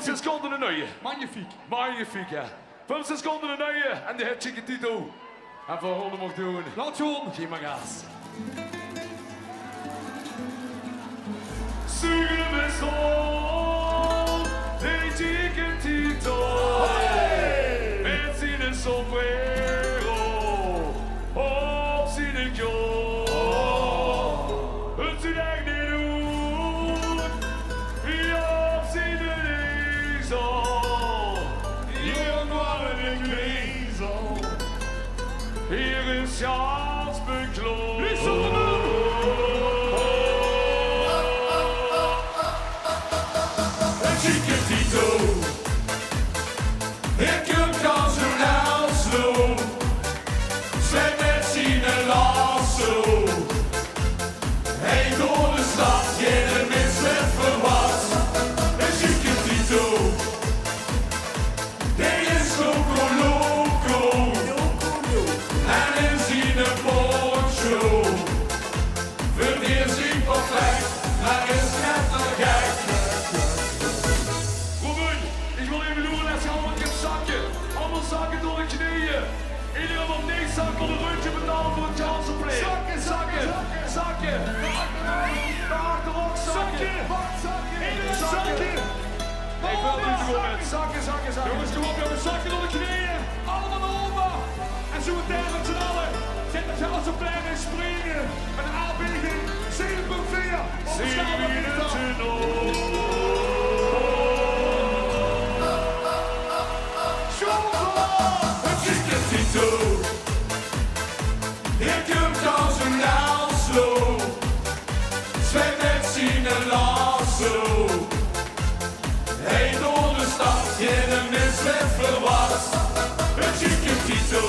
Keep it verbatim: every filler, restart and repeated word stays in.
Zes seconde de nuie. Magnifiek. Magnifiek, hè. Vijf seconde de nuie en de het Chiquitito. En veur Ronde mocht doen. Laot zien. Geef maar gas. Zuur de zon, de Chiquitito. Hey! Met zien sombrero op zien kop. Het zuut ech neet oet. Wie op zien ezel. Hier een warme kwezel. Hier is Sjans beklop. Chiquitito. Hier kump Jan zoe Lelslo. Zweit met zien lasso. Hei door de stad, jeder mins wet verwat. Een Chiquitito. Dee is loco loco. En in zien poncho verdeert zien perfect, maar is knettergek. Robin, ich wil effe loere dat ze allemaol kint zakke. Allemaol zakke tot de kneeje. Ederein op neet zakke, de rundje betale veur het Jansenplein. Zakke, zakke, zakke. Nao achter ouch zakke. Ederein zakke. Ich wil neet gewoen zakke, zakke, zakke. Jónges, kóm op, jónges, zakke tot de kneeje. Allemaol nao ónger. En zoe metein met zien alle. Zet het Jansenplein in springe. Met een aanbeving. Zeve punt veer. Onbeschaambaar. Chiquitito. Hier kump Jan zoe Lelslo. Zweit met zien lasso. Hei door de stad, jeder mins wet verwat. Het Chiquitito.